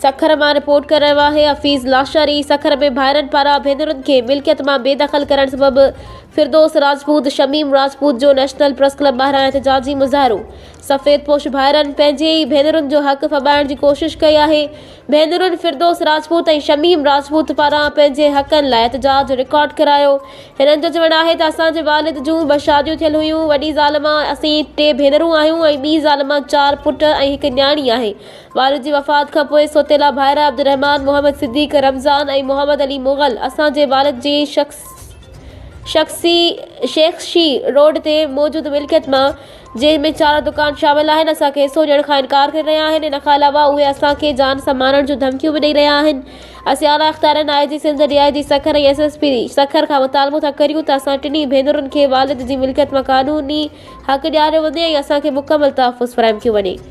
سکر مان رپورٽ ڪري رهيو آهي حفيظ لاشاري سکر ۾ ڀائرن پاران ڀينرن کي ملڪيت مان بي دخل ڪرڻ سبب فردوس راجپوت شميم راجپوت جو نيشنل پريس ڪلب ٻاهران احتجاجي مظاهرو سفيد پوش ڀائرن پنهنجي ئي ڀينرن جو حق ڦٻائڻ جي ڪوشش ڪئي آهي ڀينرن فردوس راجپوت ۽ شميم راجپوت پاران پنهنجي حقن لاء احتجاج رڪارڊ ڪرايو هنن جو چوڻ آهي ته اسان جي والد جون ٻه شاديون ٿيل هيون وڏي زال مان اسين ٽي ڀينرون آهيون ۽ ٻي زال مان چار پٽ ۽ هڪ نياڻي آهي والد جي وفات کان پوء سوتيلا ڀائر عبدالرحمان، محمد صديق، رمضان ۽ محمد علي مغل اسان جي والد جي شخصي شيخشي روڊ تي موجود ملڪيت مان جنهن ۾ چار دڪان شامل آهن اسان کي حصو ڏيڻ کان انڪار ڪري رهيا آهن ان کان علاوه اهي اسان کي جان سان مارڻ جون ڌمڪيون به ڏئي رهيا آهن اسين اعليٰ اختيارين I G Sindh D I G Sukkur ۽ S S P Sukkur کان مطالبو ٿا ڪريون ته اسان ٽنهي ڀينرن کي والد جي ملڪيت مان قانوني حق ڏياريو وڃي ۽ اسان کي مڪمل تحفظ فراهم ڪيو وڃي.